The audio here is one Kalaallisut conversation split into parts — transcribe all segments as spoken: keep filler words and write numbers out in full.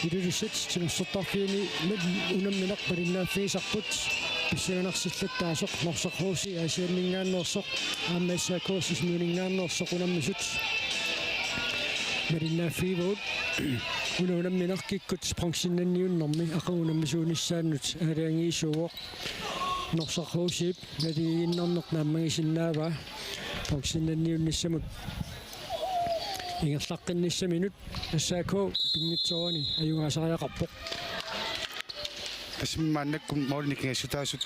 Ilulissat timersortarfiani unammineq malinnaaffigisarput, pissanganarsillattaasoq Norsaq H C Aasianninngaanneersoq aamma S A K Sisimiuninngaanneersoq unammisut malinnaaffigivagut. Una unammineq kikkut bronzennanniunnermi aqagu unammisuunissaannut aalajangiisuuvoq. Norsaq H C-p naligiinnarneq naammagisinnaavaa bronzennanniunnissamut ingerlaqqinnissaminut. S A K pinngitsoorani ajugaasariaqarpoq. Tassami maannakkut målinik kingassutaasut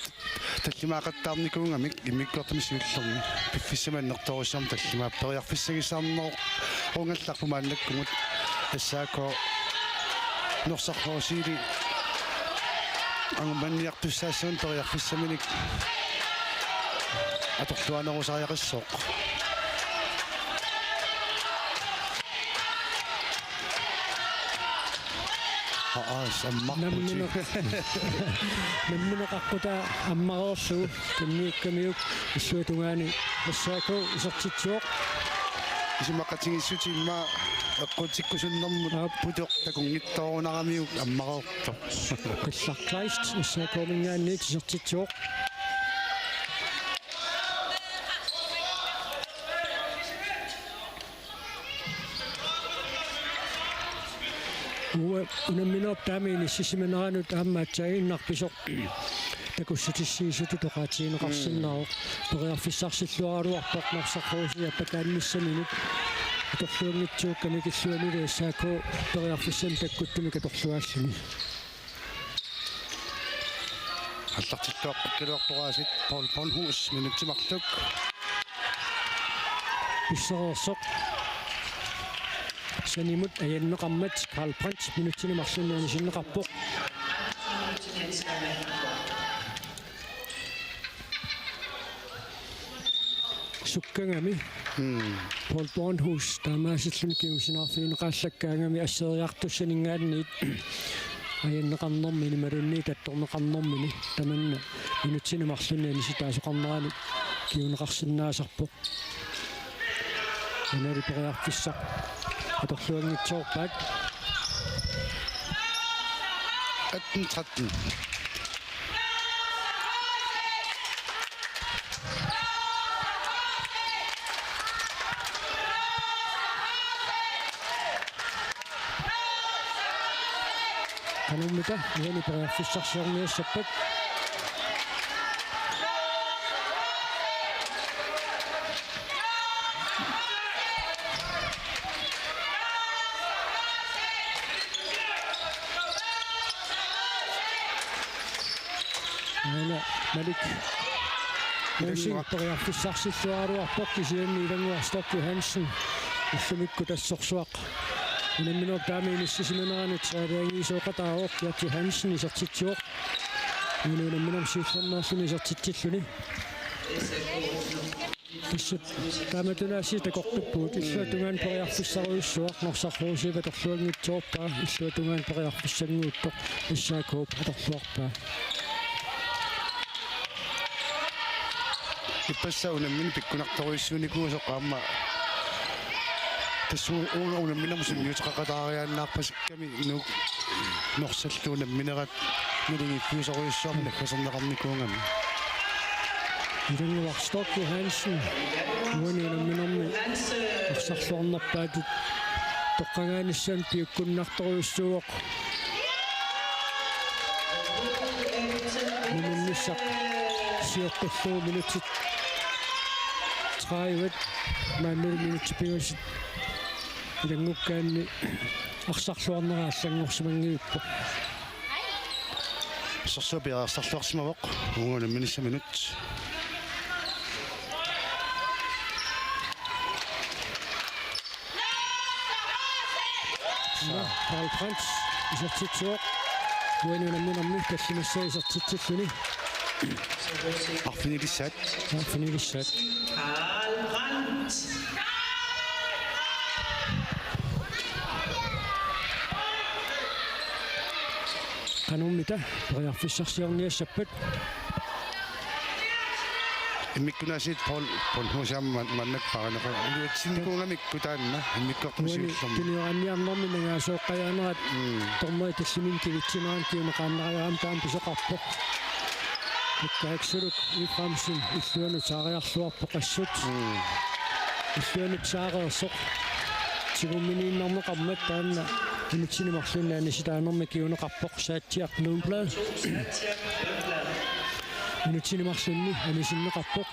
tallimaaqattaarnikuugamik immikkoortumi siullermi piffissami annertoorujussuarmik tallimaat periarfissagissaarnerugallarput maannakkumut. S A K Norsaq H C-li angumaniartussaassaminut periarfissaminik atorluarnerusariaqassooq. Aa, sammarputi. Nammineq. Nammineq aqqutaa ammareerlugu tunniukkamiuk illuatungaani S A K isertitsivoq. Isumaqatigiissutit immaqa eqqutikkusunnermut. Aap. Putoq takunngitsoorunaramiuk ammareertoq. Qillaq Kleist S A K-minngaanniit isertitsivoq. Uanga unamminerup taama inissisimaneranut aamma aatsaaginnarpisoq takussutissiisutut oqaatigineqarsinnaavoq. Periarfissarsilluaraluarpoq Norsaq H C appakaannissaminut. Atorluanngitsuukkami illuanili S A K periarfissamik takkuttumik atorluaalluni. Aallartittoqqikkaluarpoq aasiit Paul Bornhus minutsit marluk. Pissereersoq. Sanimut ajanneqarmat Karl Brandt minutsini marlunni anisinneqarpoq. Sukkagami. Mm. Paul Bornhus taamaasilluni kingusinaarfigineqaallakkaangami asseriartussaninngaanniit ajanneqarnermini imaluunniit attorneqarnermini tamanna minutsini marlunni anisitaasoqarnerani kinguneqarsinnaasarpoq. Unali periarfissaq atorluanngitsoorpaat. Atten tretten. Qanormita uani periarfissarsiorniassappat? Aana Malik Rosing periarfissarsilluaraluarpoq kisianni Ilannguaq Stork Johansen ullumikkut assorsuaq unamminerup taama inissisimaneranut aalajangiisooqataavoq. Gert Johansen isertitsivoq. Uani unamminermi siullermeerluni isertitsilluni. Tassa taamatut aasiit takoqqippugut. Illuatungaani periarfissarujussuaq, Norsaq H C-p atorluanngitsoorpaa, illuatungaani periarfissannguuttoq S A K-p atorluarpaa. Ippassaq unammineq pikkunartorujussuunikuusoq aamma tassa uunga unamminermut sunniuteqaqataariaannaarpasikkami Nuuk Norsallu unamminerat naligiiffiusorujussuarmik naggaserneqarnikuugami. Ilannguaq Stork Johansen uani unamminermi arsarluarnerpaatut toqqagaanissamut piukkunnartorujussuuvoq. Minunnissaq sioqqullugu minutsit tredive, maannali minutsit pingasut ilanngukkaanni arsarluarnera allanngorsimanngivippoq. Assersuaq piareersarluarsimavoq, uunga unamminissaminut. Nå, Karl Brandt isertitsivoq. Uani unamminermi tallimassaa isertitsilluni. Arfinilissaat. Arfinilissaat. Karl Brandt. Qanormita periarfissarsiorniassappat? Immikkunaasiit Paul, Paul Husam man-, mannak paarineqar-, iluatsinikuugamikku taanna, immikkoortumi uani siullermi. Tunioraanniarnermi nangaasooqqajaanerat, mm, tormai tallimin kivitsinerani kiuneqaannariarami taama pisoqarpoq. Ikkaaksuluk Efraimsen illuanut saariarluarpoq assut. Mm. Illuanut saareersoq. Tigumminiinnarneqarmat taanna minutsini marlunni anisitaanermi kiuneqarpoq Saatsiaq Lundblad. Minutsini marlunni anisinneqarpoq.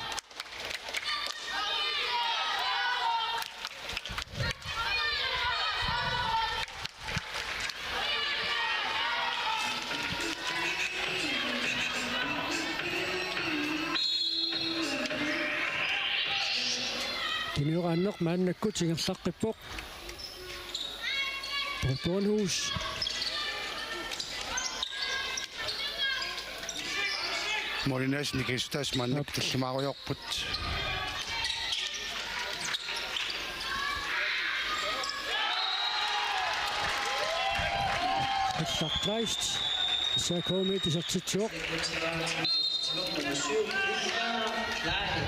Tunioraanneq maannakkut ingerlaqqippoq. Paul Bornhus. Målimiut nikiissutaat maannakkut tallimaarujoorput. Richard Kleist, S A K-miut isertitsivoq.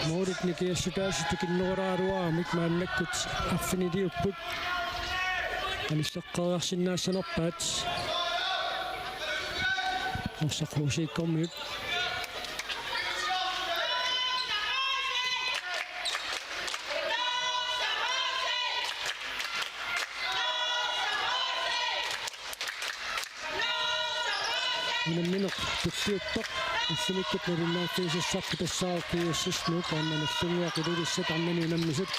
Målit nikiissutaasut tikinnerulaaraluaramik maannakkut arfiniliupput. Anilleqqeriarsinnaassanerpaat. Norsaq H C-kkormiut. Unammineq tulliuttoq ullumikkut nalunaarfigisassarput tassaavoq P S S Nuuk, aamma Nagdlunguaq Ilulissat arnani unammisut.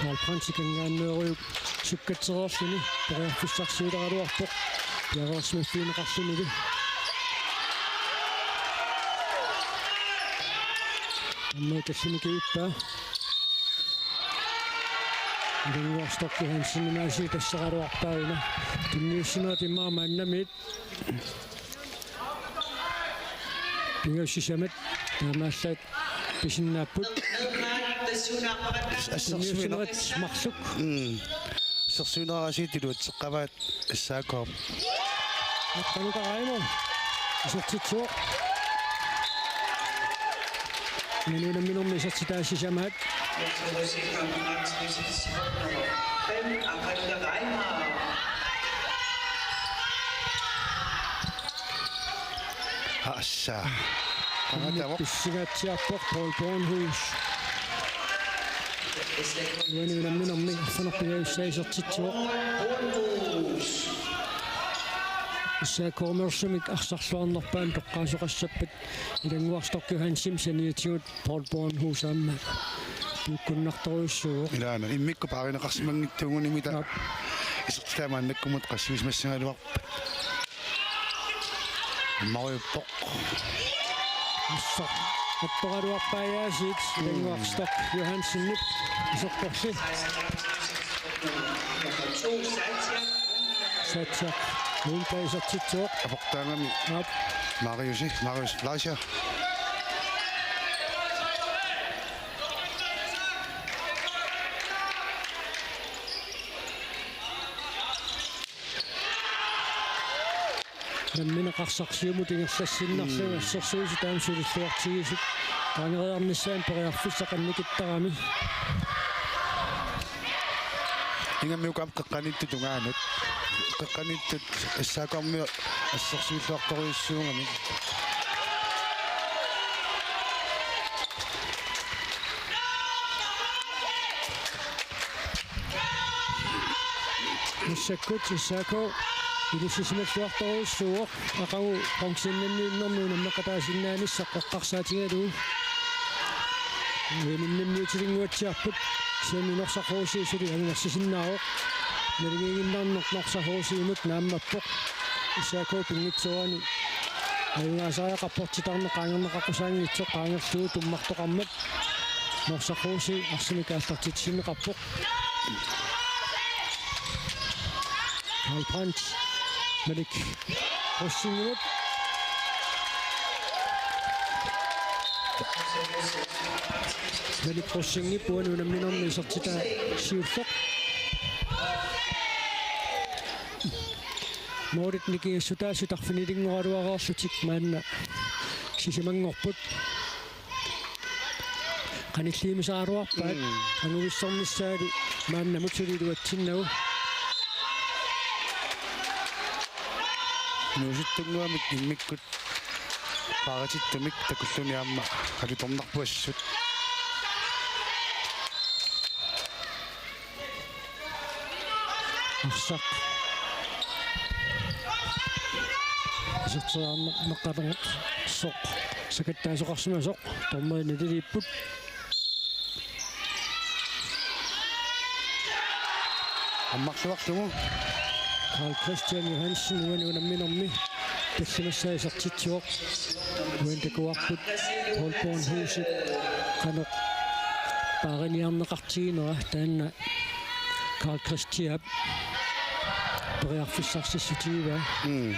Karl Franz ikanngaanneerujuk sukkatseriarluni periarfissarsiuleraluarpoq piareersimaffigineqarlunilu. Aamma tallini kivippaa. Ilannguaq Stork Johansenimut aasiit tassaraluarpaa una. Tunniussinerit immaqa maannamiit pingajussissamat taamaallaat pisinnaapput. Assersuineq. Tunniussinerit marluk. Mm. Assersuinerit aasiit iluatseqqavaat S A K. Aqqanuka Raimo isertitsivoq. Unamminermi isertitaat sisamaat. Assa. Qangatavoq. Pissigaatsiarpoq Paul Bornhus. Uani unamminermi arfineq-pingajussaa isertitsivoq. S A K-meersumik arsarluarnerpaamik toqqaasoqassappat Ilannguaq Stork Johansen saniatigut Paul Bornhus aamma piukkunnartorujussuuvoq. Ilaana immikkut paarineqarsimanngitsuugunimi taava. Aap. Isertitaat maannakkumut qassivisimassagaluarpat. Ammarujuppoq. Assut. Attoraluarpaajaasiit Ilannguaq Stork Johansenip isertorli. Saatsiaq. Uuntaa isertitsivoq. Aportaagami. Aap. Mariusi, Marius Fleischer. Nammineq arsaq siumut ingerlassinnarlugu. Mm. Assersuisut taama sulilluartigisut qaangeriarnissaannut periarfissaq annikittarami. Ingammik uku aamma qeqqaniittut tungaanut. Qeqqaniittut S A K-miut assersuilluartorujussuugamik. Massakkut S A K ilissisimalluartorujussuuvoq, aqagu bronzennanniinnermi unammeqataasinnaanissaq eqqarsaatigalugu. Uiminninniutilinnguatsiarput, kisianni Norsaq H C suli angerlarsisinnaavoq. Naligiiginnarneq Norsaq H C-mut naammappoq. S A K pinngitsoorani ajugaasariaqarpoq titarneq qaangerneqaqqusaanngitsoq, qaangerlugu tummartoqarmat Norsaq H C arsamik aallartitsineqarpoq. Karl Brandt, Malik Rosingimut. Malik Rosingip uani unamminermi isertitaa siulleq. Målit nikingassutaasut arfinilinngorlutik maanna sisamanngorput. Qanilliimisaraluarpaat. Mm. Angusissornissaali maannamut suli iluatsinnagu. Inuusuttunnguamik immikkut paaritittumik takulluni aamma alutornarpoq assut. Arsaq. Iserteriarneqarnersoq. Sakattaasoqarsimasoq. Dommerinut iliipput. Ammarluarlugu. Carl Christian Johansen uani unamminermi tallimassaa isertitsivoq. Uani takuarput Paul Bornhusep qanoq paariniarneqartiginera, taanna Carl Christianip periarfissarsiutigivaa. Mm.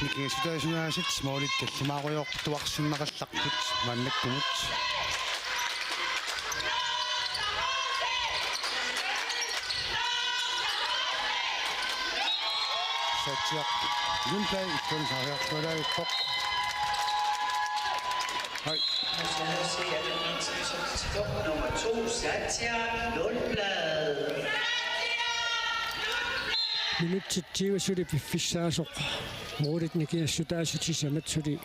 Nikingassutaasunaasut målit tallimaarujoortuarsinnaqallarput maannakkumut. Satsiaq Lundblad, Lundblad. Hej. Nummer to, Satya Lundblad. Minutsit tyve suli piffissaasoq. Målit nikingassutaasut sisamat suli.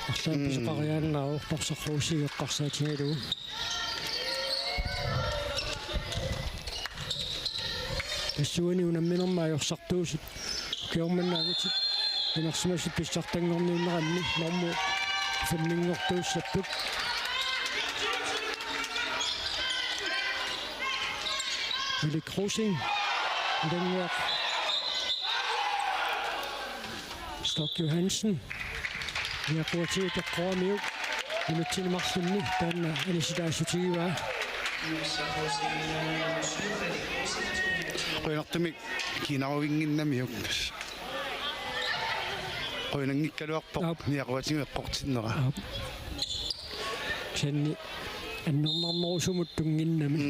Arlaat Mm. pisoqariaannaavoq, Norsaq H C eqqarsaatigalugu. Tassuuna unamminermi ajorsartuusut. Ukioq manna angutit pinersimasut pissartanngorniunneranni normu femminngortuussapput. Erik Rosing, Ilanguaq. Stork Johansen. Niaquatigut eqqoramiuk. Minutsini marlunni taanna anisitaassutigivaat. Qujanartumik kiinaruinnginnamiuk. Qujananngikkaluarpoq. Aap. Niaquatigut eqqortinnera. Aap. Kisianni annernarnerusumut tunnginnami. Mm.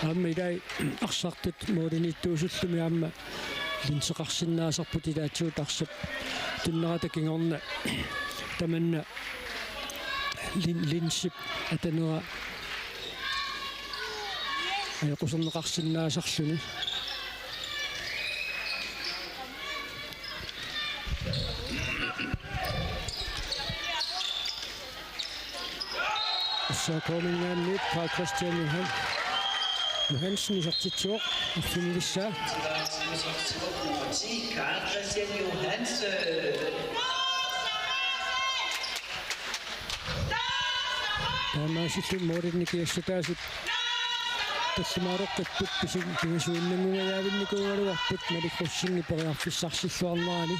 Aamma ilai arsartut måliniittuusullumi aamma linseqarsinnaasarput, ilaatigut arsap tunnerata kingorna tamanna lin-, linsip atanera ajoquserneqarsinnaasarluni. S A K-minngaanniit Carl Christian Johan-, Johansen isertitsivoq arfinilissaa. Carl Christian Johansen. Taamaasilluni målit nikingassutaasut tallimaaleqqipput, pisi-, pingasuinnanngunngajavinnikuugaluarput Malik Rosingip periarfissarsilluarnerani.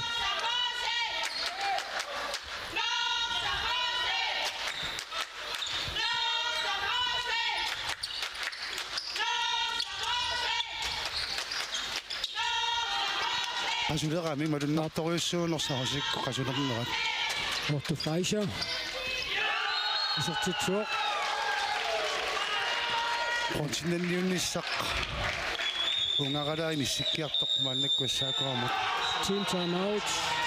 Qasulerami malunnartorujussuuvoq Norsaq H C-kkut qasulernerat. Otto Fleischer. Isertitsivoq. Qonsinanniunnissaq. Ungaralaani sikkiartoq maannakkut S A K-mut. Team timeout.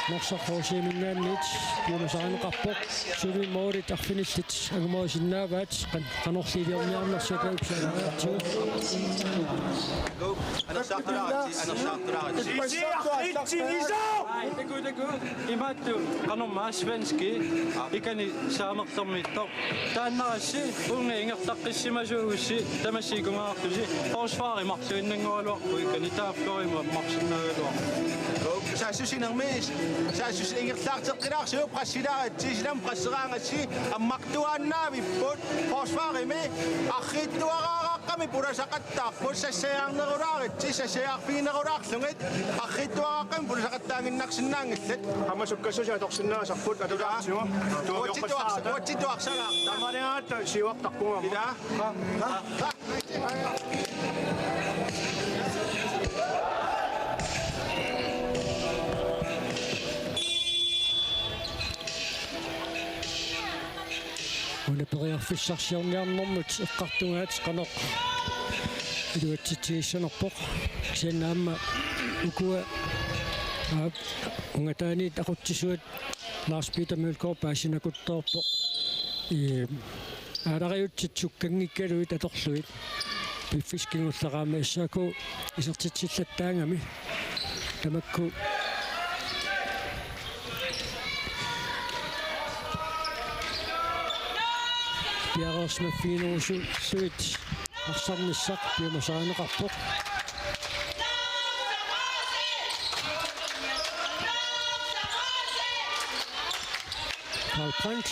Norsaq H C-minngaanniit. Juumasarineqarpoq. Suli målit arfinillit angumarusinnaavaat. Qan-, qanorli iliorniarnersoq taupsaanartigu. Anersaartulaaritsi, anersaartulaaritsi. Imaattoq qanormaa svenski ikani saamerlermiittoq. Taannarassi uunga ingerlaqqissimasuugussi tamassi ikungaartusi. Forsvari marluinnanngualuarpu ikani taaflorima marsinnaagaluarpu. Saassussinermi, saassussi ingerlaarteqqilaarsiuk pressilaaritsi, silam presseraangassi ammartuaannaavipput, forsvarimi arriitsuaraaqqami pulasaqattaarput, sassajaarnerulaaritsi, sassajaarfiginerulaarlugit, arriitsuaraaqqami pulasaqattaannginnarsinnaanngillat. Aamma sukkassusia torsinnaasarput atulaartigu. Uatsittuarsa-, uatsittuarsalaarta. Taamaalingaatta siuartarpunga. Ila. Una periarfissarsiorniarnermut eqqartugaat qanoq iluatsitsigissanerpoq. Kisianni aamma ukua, aap, ungataaniit aqutsisuat Lars Peter Mølgaard paasinakuttoorpoq. Ee, aalariutsit sukkanngikkaluit atorlugit. Piffissaq kingulleq aamma S A K isertitsillattaagami. Tamakku piareersimaffiginerusullutik arsarnissaq piumasarineqarpoq. Karl Brandt,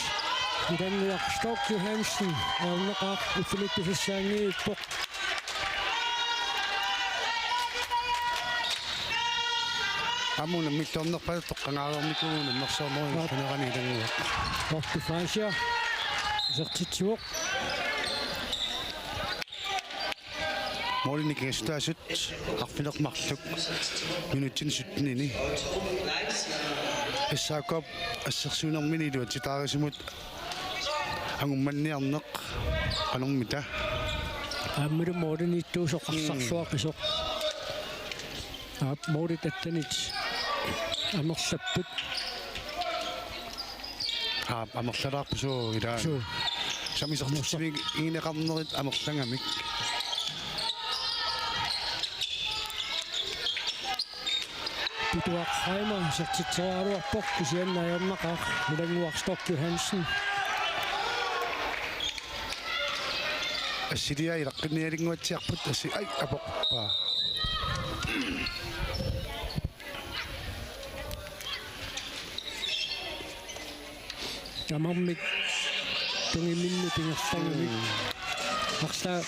Ilannguaq Stork Johansen, ajornaqaaq, iffiniittusassaanngivippoq. Aamma unammilluarnerpaatut toqqagaareernikuuvoq unammersuarnerup ingerlanerani Ilannguaq. Otto Fleischer isertitsivoq. Målinik ingassutaasut arfineq-marluk minutsini syttenini. S A K-p assersuinermini iluatsitaarisimut angummanniarneq qanormita. Aammalu målimiittuusoq arsarluaqisoq. Aap, målit attenit amerlapput. Aap, amerlalaarpoq suu ilaa. Suu. Sammisartitsivik igineqarnerit amerlagamik. Pituaq Reimer isertitseriaraluarpoq, kisianni ajornaqaaq Ilannguaq Stork Johansen. Assiliai ilaqqinnialinnguatsiarput assi ai aporpaa. Tamarmik tungiminnut ingerlagamik. Mm. Arlaat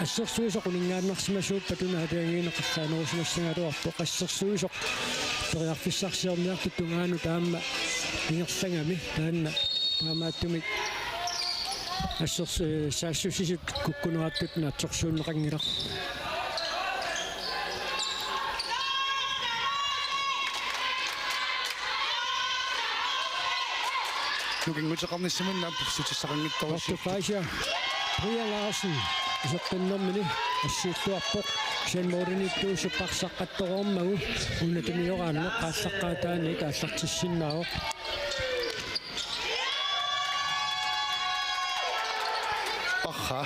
assersuisoq uninngaannarsimasuuppat una aalajangiineqarluinnarsimassagaluarpoq, assersuisoq periarfissarsiorniartut tungaanut aamma ingerlagami taanna taamaattumik assers-, eh, saassussisut kukkunerattut naatsorsuunneqanngilaq. Nukinguteqarnissaminut aamma pissutissaqanngitsoq. Otto Fleischer, Brian Larsen isertinnermini assiilluarpoq. Kisianni målimiittuusoq arsaq qattorumagu una tunioraanni aallaqqaataaniit aallartissinnaavoq. Aha.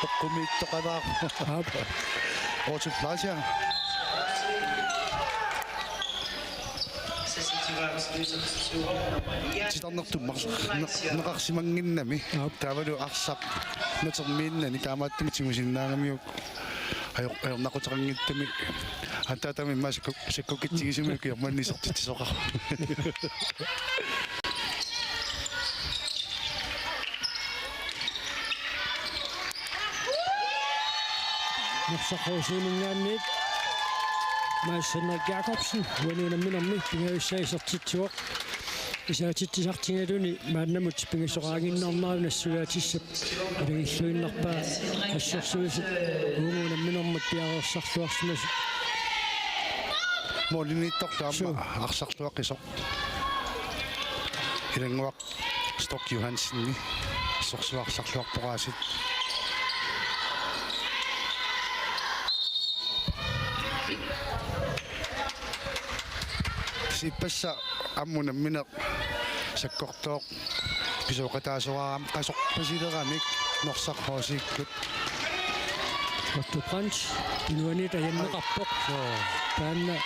Oqqumiittoqalaaq. Aap. Otto Fleischer. Titarnertumik neq-, neqarsimannginnami. Aap. Taavalu arsaq natermiinnani taamaattumik tigusinnaagamiuk. Ajor-, ajornaquteqanngitsumik. Aatsaat taama immaqa sakku-, sakkukitsigisumik ukiormanna isertitsisoqarpoq. Norsaq H C-minngaanniit Mads Henrik Jakobsen uani unamminermi pingajussaa isertitsivoq. Isaatitsisartigaluni maannamut pingasoqaaginnarnera nassuiaatissap ilagilluinnarpaa assersuisut uagut unamminermut piareersarluarsimasut. Målimiittorlu aamma. Suu. Arsarluaqisoq. Ilannguaq Stork Johansenip assersuisut arsarluarpoq aasiit. Ippassaq aamma unammineq sakkortooq pisooqataasoraam qasorpasileramik Norsaq H C-kkut. Otto Brandt inuaniit ajanneqarpoq. Joo. Taanna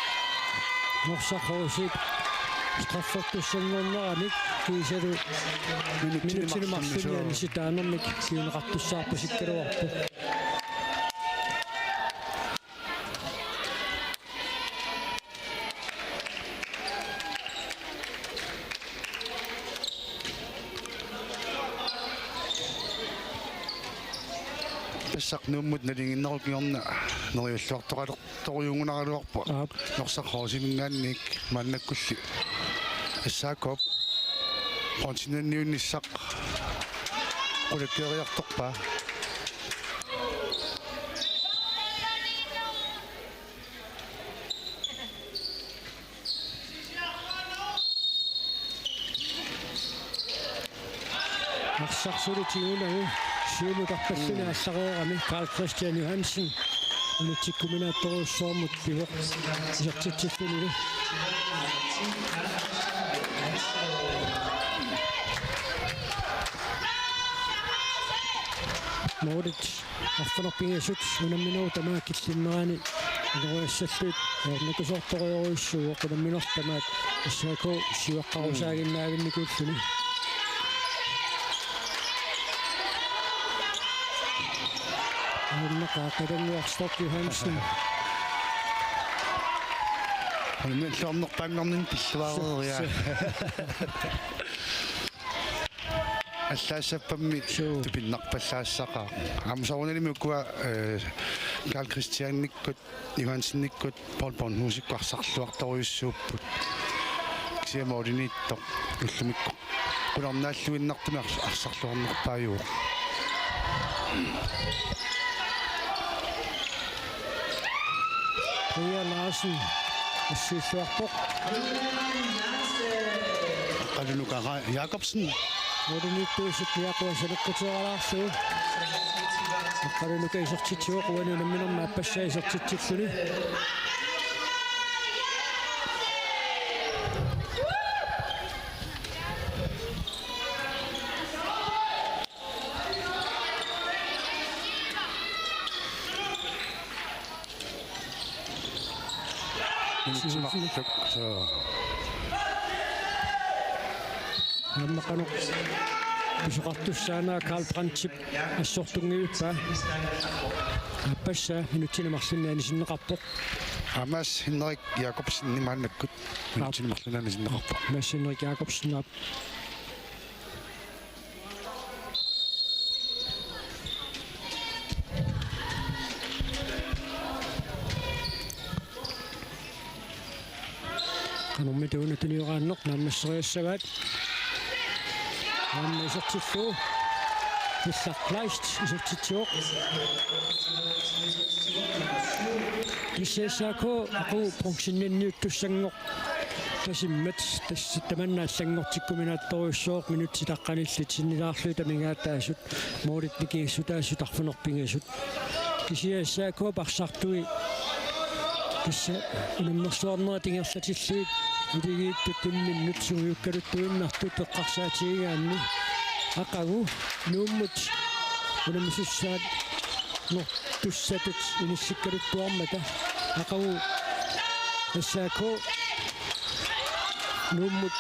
Norsaq H C-p straffertussanngornerannik kiisalu minutsini marlunni, joo, anisitaanermik kinguneqartussaarpasikkaluarpoq. Tassa Nuummut nalinginnerup kingorna neriulluartoqalertorujuugunaraluarpoq. Aap. Norsaq H C-minngaanniit maannakkulli S A K-p bronzemedaljiunissaq qulakkeeriartorpaa. Arsaq suli tigunagu siumut arpalluni allareerami Carl Christian Johansen unitsikkuminaattorujussuarmut pivoq isertitsillunilu. Målit arfineq-pingasut unamminerup tamaat killinnerani inooriassallugit ajornakusoortorujussuuvoq, unammineq tamaat S A K siuaqqarusaaginnaavinnikuulluni. Ajornaqaaq Qatanguaq Stork Johansen. Unamminerluarnerpaannarnini pilluareeria. Allaassappammi. Suu. Tupinnarpallaassaqaaq. Aamma soorunalimi ukua, eh, Carl Christianikkut, Johansenikkut, Paul Bornhusikkut arsarluartorujussuupput. Kisianni målimiittoq ullumikkut qularnaalluinnartumik ars-, arsarluarnerpaajuvoq. Pia Larsen assuilluarpoq. Aqqalu Nuka Jakobsen. Målimiittuusut Niaqua saleqquteeralaarlugu. Aqqalu Nuka isertitsivoq, uani unamminermi aappassaa isertitsilluni. Minutsimarluk, suu. Aamma qanoq pisoqartussaanera Karl Brandtip assortunngivippaa. Aappassaa minutsini marlunni anisinneqarpoq. Aamma Mads Henrik Jakobsen maannakkut minutsini marlunni anisinneqarpoq. Mads Henrik Jakobsen aap. Qanormita una tunioraanneq naammasseriassavaat. Aamma isertillugu. Nissaq Kleist isertitsivoq. Tassa S A K aqagu bronzennanniuttussanngorpat. Tasimmat tassa tamanna allanngortikkuminaattorujussuuvoq, minutsit aqqanillit sinnilaarlugit amigaataasut, målit nikingassutaasut arfineq-pingasut. Kisianni S A K-p arsartui tassa unammersuarnerat ingerlatillugit uligiittut imminnut sungiukkaluttuinnartut eqqarsaatigigaanni aqagu Nuummut unammisussaat nortussatut inissikkaluttuarmata aqagu S A K Nuummut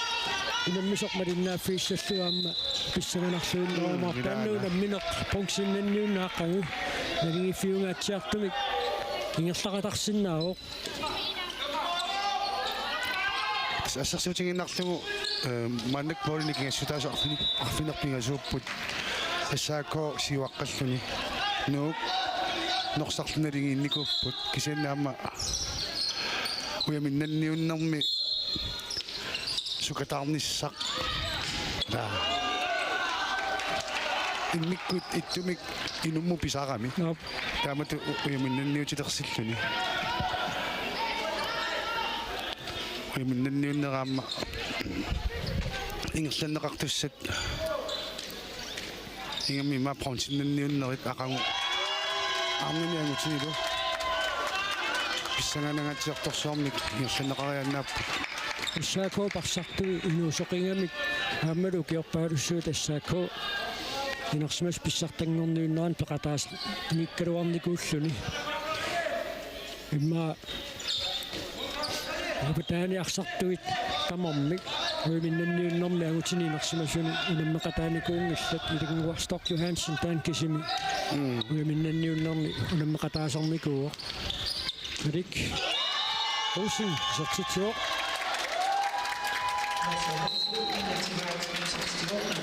unammisoq malinnaaffigissallugu aamma pissanganarluinnarumaarpoq. Mm, taanna ilaa. Unammineq bronzennanniunneq aqagu naligiiffiungaatsiartumik ingerlaqatarsinnaavoq. Assersuutigiinnarlugu, eh, maannakkut målit nikingassutaasut arfini-, arfineq-pingasuupput. S A K siuaqqalluni. Nuuk norsarlu naligiinnikuupput. Kisianni aamma ujaminnanniunnermi sukataarnissaq. Aa. Immikkut ittumik inummut pisarami. Aap. Taamatut u-, ujaminnanniutilersilluni. Ujaminnanniunnera aamma ingerlanneqartussat. Ingammik immaqa bronzennanniunnerit aqagu arnani angutinilu pissanganangaatsiartorsuarmik ingerlanneqariaannaapput. S A K-p arsartui inuusoqigamik aammalu ukiorpaalussuit S A K inersimasut pissartanngorniunneranni peqataasarnikkaluarnikuulluni. Immaqa avataani arsartuit tamarmik ujaminnanniunnermi angutini inersimasuni unammeqataanikuunngillat. Ilannguarstoq Johansen taanna kisimi. Mm. Ujaminnanniunnermi unammeqataasarnikuuvoq. Malik Rosing isertitsivoq.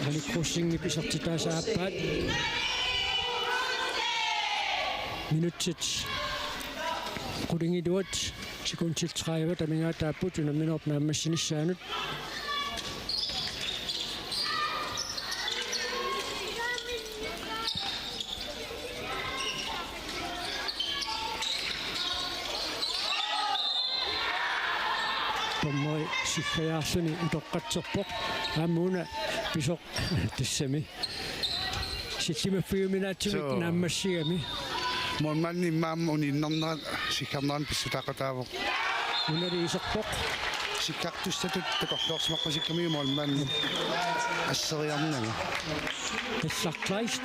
Malik Rosingip isertitaasa aappaat. Minutsit qulingiluat sekundit tredive amigaataapput unamminerup naammassinissaanut. Dommeri siggajaarluni utoqqatserpoq. Aamma una pisoq tassami. Sillimaffigiuminaatsumik. Suu. Naammassigami. Målmandi immaqa aamma uniinnarnera siggarnerani pissutaaqataavoq. Unali iserpoq. Siggartussatut takorloorsimaqqusikkamiuk målmandi asseriarnagu. Ellaq Kleist.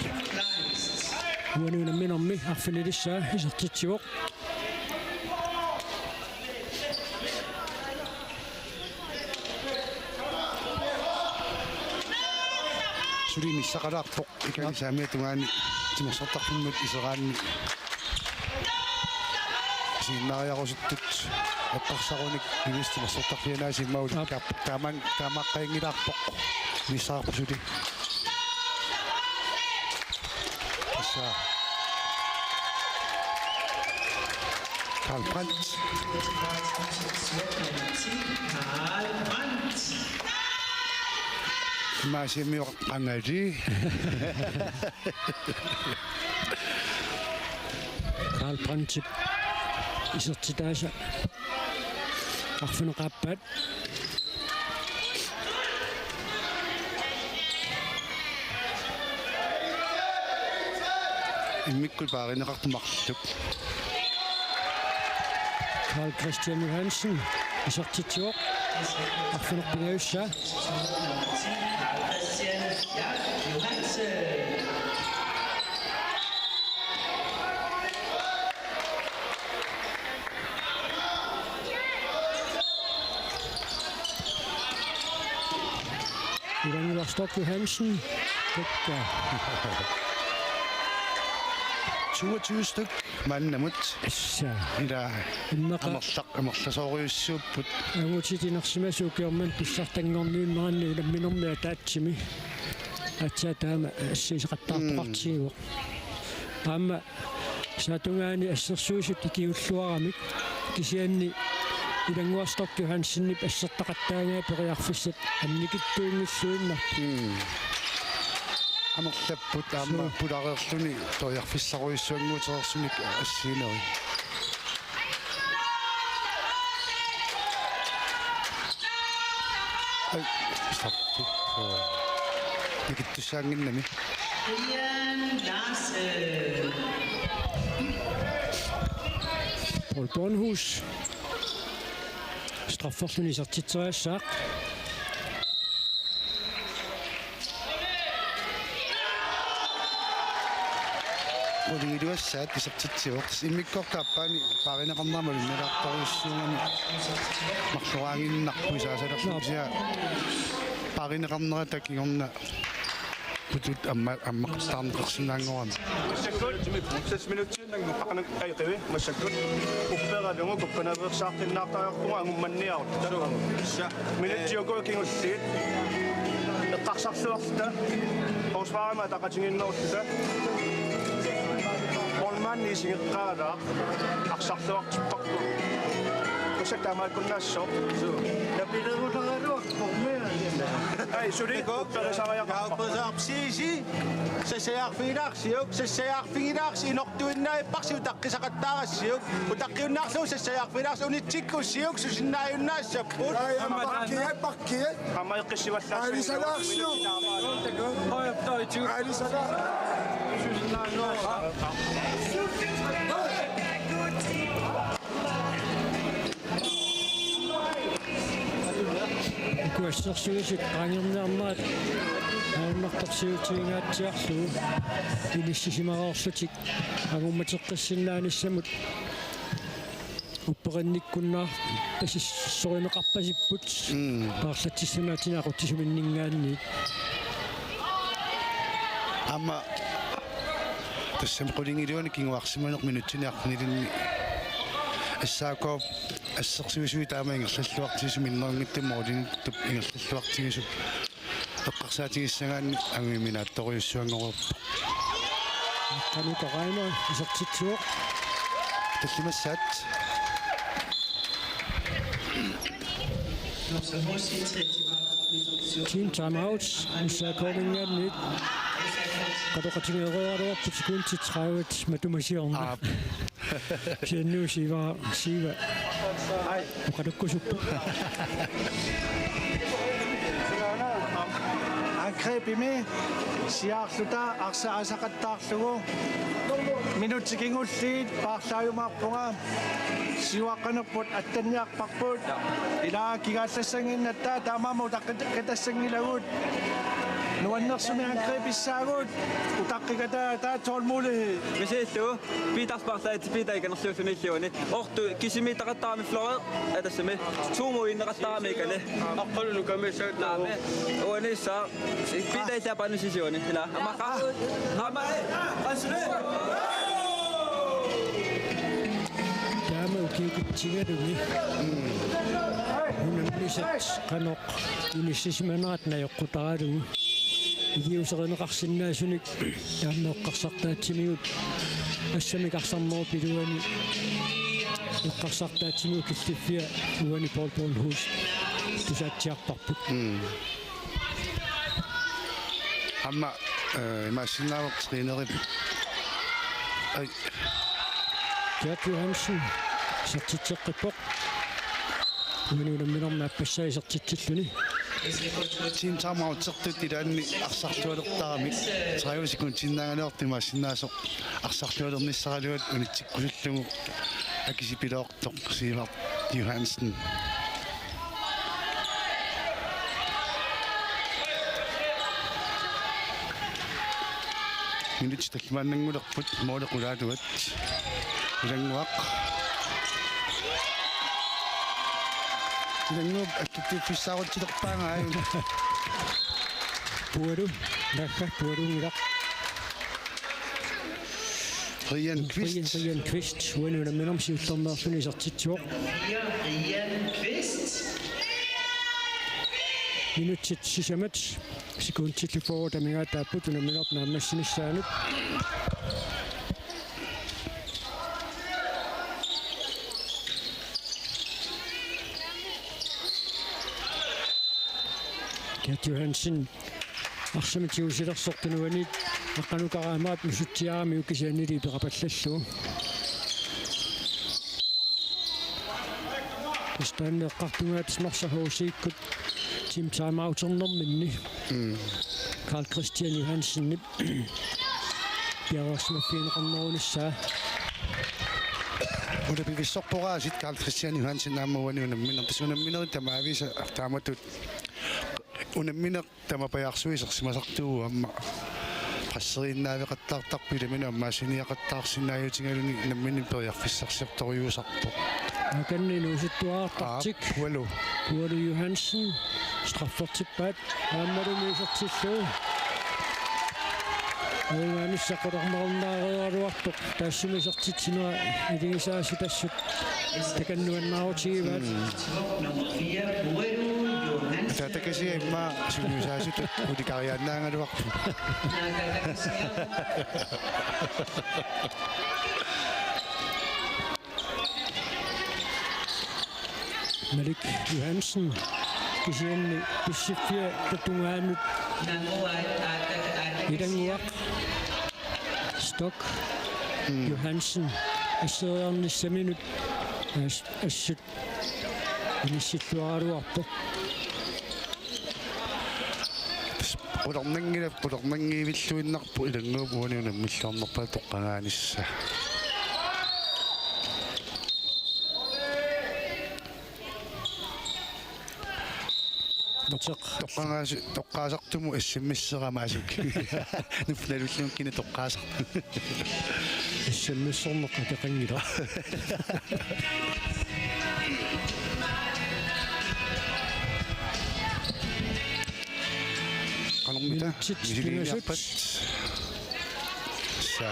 Uani unamminermi arfinilissaa isertitsivoq. Suli missaqalaarpoq. Ikani saamiata tungaani timersortarfimmut iseraanni. Siinnaariarusuttut eqqarsarunik inis timersortarfianaa simmaulik. Aap. Kaap-, taama-, taamaaqqaanngilaarpoq. Missaarput suli. Tassa. Karl Brandt. Karl Brandt. Maasiami qangali. Karl Brandtip isertitaasa arfineq-aappaat. Immikkut paarineqartut marluk. Karl Christian Johansen isertitsivoq. Arfineq-pingajussaa. Christian Johansen. Ilannguaq Stork Johansen. Pekka. Toogtyve styk maannamut. Assa. Ila. Immaqa amerlaq-, amerlasoorujussuupput. Angutit inersimasut ukiormanna pissartanngorniunneranni unamminermi ataatsimi. Aatsaat taama assigiseqattaartoqartigivoq. Mm. Aamma saatungaani assersuisut ikiulluaramik, kisianni Ilannguaq Stork Johansenip assertaqattaagaat periarfissat annikitsuunngilluinnarput. Mm. Amerlapput aamma. Suu. Pulareerluni periarfissarujussuannguutereersunik assiginerit. Ai, straffi. Suu. Nikittussaannginnami. Brian Larsen. Paul Bornhus. Strafferluni isertitseriassaaq. Qulingiluassaat isertitsivoq. Immikkoortup aappaani paarineqarnera malunnalaartorujussuugami marloriaaginnarpoq isaasalerlugu. Kisianni paarineqarnerata kingorna putut amma-, ammaqqaarneqarsinnaanngorami. Massakkut, seks minutsit. Nannguppaqanaq aiqivi massakkut. Upperalugu kukkanaveersaartinnaartariaqarpugut angummanniarutta. Minutsit uku kingulliit. Eqqarsarluarluta. Forsvarimi ataqatigiinnerulluta. Målmandi isigeqqaalaaq. Arsarluartipparput. Massakkut taamaakkunnaassaaq. Napileruleraluarpoq. Ai, suli. Upperisariaqarpoq. Sisi. Sassajaarfigilaarsiuk, sassajaarfigilaarsi inortuinnaavipparsi utaqqisaqattaarassiuk, utaqqiunnaarlugu sassajaarfigilaarsi unitsikkussiuk susinnaajunnaassapput. Ai, aamma pakkie, pakkie. Aamma eqqissivallaassaaq. Aalisalaarsiuk. Aalisalaar. Uku assersuisut qaangerniarnerat ajornartorsiutigingaatsiarlugu inissisimareerlutik angummateqqissinnaanissannut upperinnikkunnaarpasissorineqarpasipput. Mm. Paarlatsissamaatini aqutsisuminninngaanniit. Aamma tassami qulingiluanik kinguarsimaneq minutsini arfinilinni S A K-p assersuisui taama ingerlalluartigisut minnerunngitsumik målimiittup ingerlalluartigisut eqqarsaatigissagaanni anguminaattorujussuanngorpoq. Qanoq Raimo isertitsivoq. Tallimassaat. Team timeout, S A K-minngaanniit. Qanoq qatigeeruaraluarput sekundit tredive matuma siorna. Aap. Siannuu Siiva, Siiva. Ai. Oqalukkusuppoq. Ai, Grebimi siaarluta arsaq aasaqattaarlugu. Minutsit kingulliit paarlaajumaarpunga. Siuaqqanerput attanniarparput. Ilaa kigaallassannginnatta taamaammat utaqqitassanngilagut. Nuannersumik angrebissaagut. Utaqqikata taava tålmodighed. Misiittu. Piitars paarlaat Piitari kanerliulluni illuani. Ortu kisimiittaqattaarami Flore. Atassami. Tuumuinneqattaarami ikani. Aqqalu nukami saattaa. Naami. Uanissa. Piitari tapaanu sisiuani. Ila. Amakka. Amakka. Taama ukiukitsigaluni. Unammisat qanoq inissisimanerat najoqqutaralugu. Iliuuserineqarsinnaasunik taama eqqarsartaatsimigut assamik arsarnerup iluani eqqarsartaatsimigut killiffia uani Paul Bornhus tusaatsiarparput. Mm. Aamma, eh, imaassinnaavoq træneri. Ai. Gert Johansen, isertitseqqippoq. Uani unamminermi aappassaa isertitsilluni. Team timeout-ertut ilaanni arsarlualertaramik. Tredive sekundiinnaanngilaq imaassinnaavoq arsarlualernissaraluat unitsikkusullugu akisipilortoq Sivert Johansen. Minutsit tallimaannanngulerput måli qulaaluat. Ilannguaq. Ilannguup alluttuiffissaarutsilerpaangaa. Pualu, nakka, pualuunngilaq. Brian Kvist. Brian, Brian Kvist, uani unamminermi siullermeerluni isertitsivoq. Brian Kvist. Minutsit sisamat, sekundillu fyrre amigaataapput unamminermi naammassinissaanut. Gert Johansen, arsamik tigusilersoq tunuaniit, aqqanukaraamaat nusutsiarami kisiannili peqapallallugu. Tastaanneeqqartungaat Norsaq H C-kkut team timeout-ernerminni. Mm. Karl Christian Johansenip piareersimaffigineqarnerunissaa. Una pivissorpoq aasiit Karl Christian Johansen aamma uani unammineq. Tassa unamminerit tamaavisa taamatut unammineq tamapajaarsuisersimasartuuvoq aamma. Presseriinnaaveqattaartarpoq ilaminut ammaassiniaqattaarsinnaajutigaluni nammineq periarfissarsiortorujuusarpoq. Akanni inuusuttuartartik. Aap, Pualu. Pualu Johansen. Straffertippaat. Aammalumi isertillugu. Ajugaanissaq qularnarunnaareraluartoq. Taassuma isertitsinera iligisaasut assut takannuannaarutigivaat. Mm. Tatakasiat immaqa sungiusaasutut ulikariaannaagaluarput. Malik Johansen kisianni pissiffiata tungaanut Ilannguaq Stock. Mm. Johansen asseriarnissaminut as-, assut inissilluaraluarpoq. Qularnanngilaq, qularnanngivilluinnarpoq Ilannguup uani unammilluarnerpaaq toqqagaanissaa. Uteq. Toqqagaasi-, toqqaasartumut S M S-erama asuk. Nupnalullunga kina toqqaasaq. S M S-erneq akeqanngilaq. Qanormita? Minutsit misiliiniarpat. Pingasut. Sa.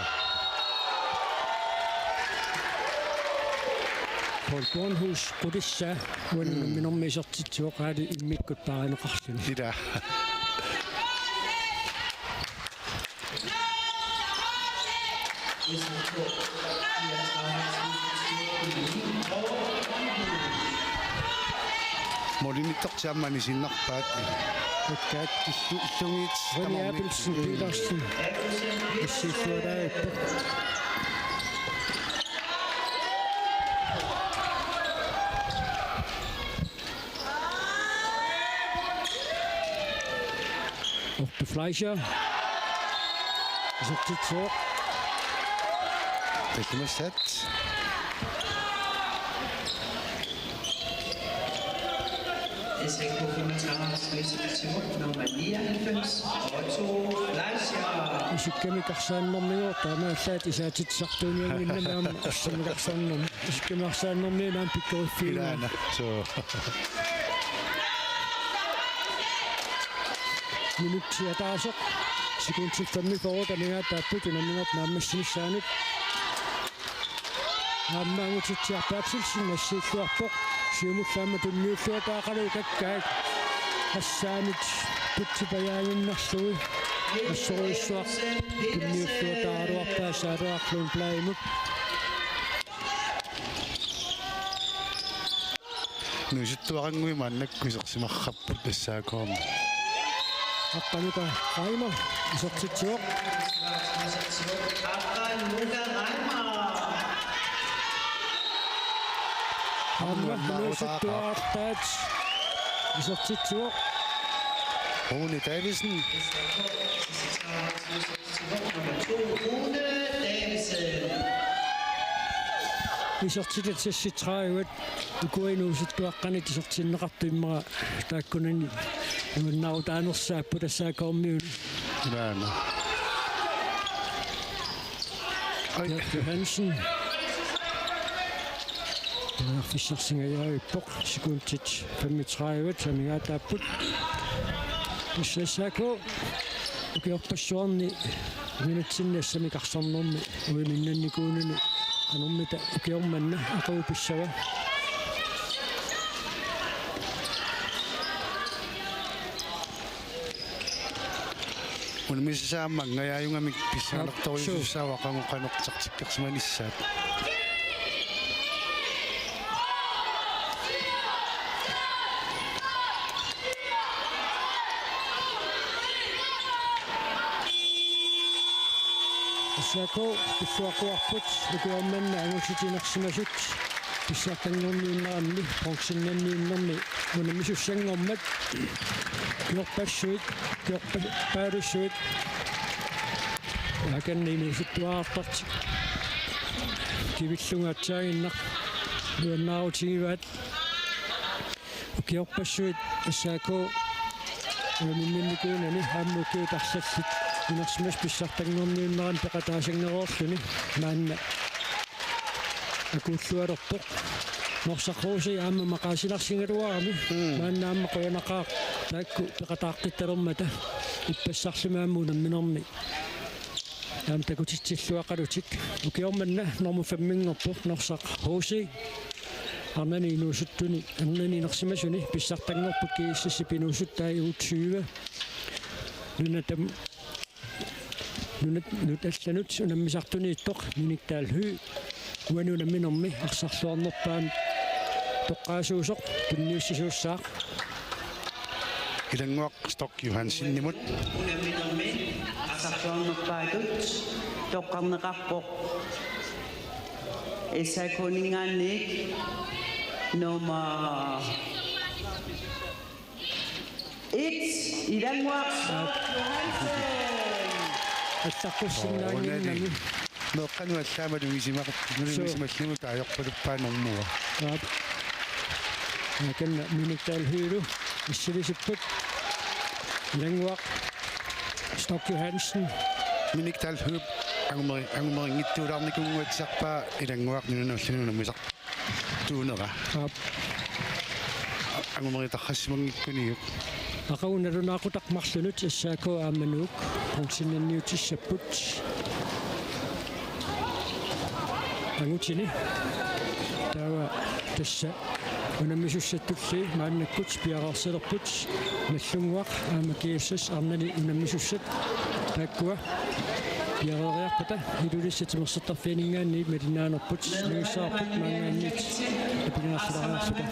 Paul Bornhus qulissaa uani unamminermi isertitsivoq aali immikkut paarineqarluni. Ila. Målimiittortiammani sinnarpaat. Takkaat illu-, illugiit Rene tamarmik. Abelsen Petersen. Issiillualaarippoq. Orpik Fleischer. Isertitsivoq. Tallimassat. S A K femogtredive, nummer nioghalvfems, Otto Fleischer. Isikkamik arsaannermigooq taamaallaat isaatitsisartuuniannginnami aamma assamik arsaannermi. Isikkamik arsaannermiuna aamma pikkoriffiugaa. Ilaana. Suu. Minutsi ataaseq. Sekundit femogfyrre amigaataapput unamminerput naammassinissaanut. Aamma Angutitsiaq Berthelsen nassiilluarpoq. Siumullu aamma tunniulluataaqalu kakkaak assaanut putsipajaaginnarlugu. Assorujussuaq tunniulluataaraluarpaa Saareeraq Lundbladimut. Inuusuttuarannguit maannakkut isersimarrapput S A K-mi. Aqqanuka Reimer isertitsivoq. Aqqanuka Reimer. Aamma inuusuttuarartaat isertitsivoq. Rune Davidsen. Nummer to, Rune Davidsen. Isertitat seksogtredive. Ukua inuusuttuaqqanit isertinneqartut immaqa taakkunani nuannaarutaanersaapput S A K-miuni. Ilaana. Ai. Bert Johansen. Periarfissarsingajaavippoq, sekundit femogtredive amigaataapput. Tassa S A K ukiorpassuarni minutsinni assamik arsarnermi uiminnannikuunani qanormita ukioq manna aqagu pissava. Unammisassaammat angajaajugamik pissanganartorujussuussaavoq aqagu qanortartikkersimanissaat. S A K pilluaqquarput ukioq manna angutit inersimasut pissartanngorniunneranni bronzennanniunnermi unammisussanngormat. Ukiorpassuit, ukiorpa-, paalussuit. Akanna inuusuttuarartartik. Kivillunga atsaaginnaq nuannaarutigivaat. Ukiorpassuit S A K uiminnannikuunani aamma ukiut arlallit inersimasut pissartanngorniunnerani peqataasanngereerluni maanna akuullualerpoq. Norsaq H C aamma maqaasinarsigaluarami. Mm. Maanna aamma qujanaqaaq taakku peqataaqqittalermata ippassarlumi aamma unamminermi. Aamma takutitsilluaqalutik. Ukioq manna normu femminngorpoq Norsaq H C. Arnani inuusuttuni, arnani inersimasuni pissartanngorput G S S-ip inuusuttai U tyve. Nunat am-, nunat, nunat allanut unammisartuniittoq Minik Dahl Høegh. Uani unamminermi arsarluarnerpaamik toqqaasuusoq tunniussisuussaaq. Ilannguaq Stork Johansenimut. Unamminermi arsarluarnerpaatut toqqarneqarpoq S A K-ninngaanniit nummer et, Ilannguaq Stork Johansen. Allaqqussinnaannginnami. Meeqqanut allaammat malugisimaq-, malugisimallugu taajorpaluppaa normua. Aap. Akanna Minik Dahl Høeghlu missilisipput. Ilannguaq Stork Johansen. Minik Dahl Høegh angumeri-, angumeringittuulaarnikuunnguatsiarpaa Ilannguaq nunanut allanut unammisartuunera. Aap. Angumeritarrassimanngikkuniuk. Aqagu nalunaaqutaq marlunut S A K aamma Nuuk bronzennanniutissapput. Angutini. Taava tassa unammisussatulli maannakkut piareersalerput Nagdlunguaq aamma G S S arnani unammisussat taakkua piareeriarpata Ilulissat timersortarfianinngaanniit malinnaanerput nuissaarput maanngaanniit apingaarsilariarluta.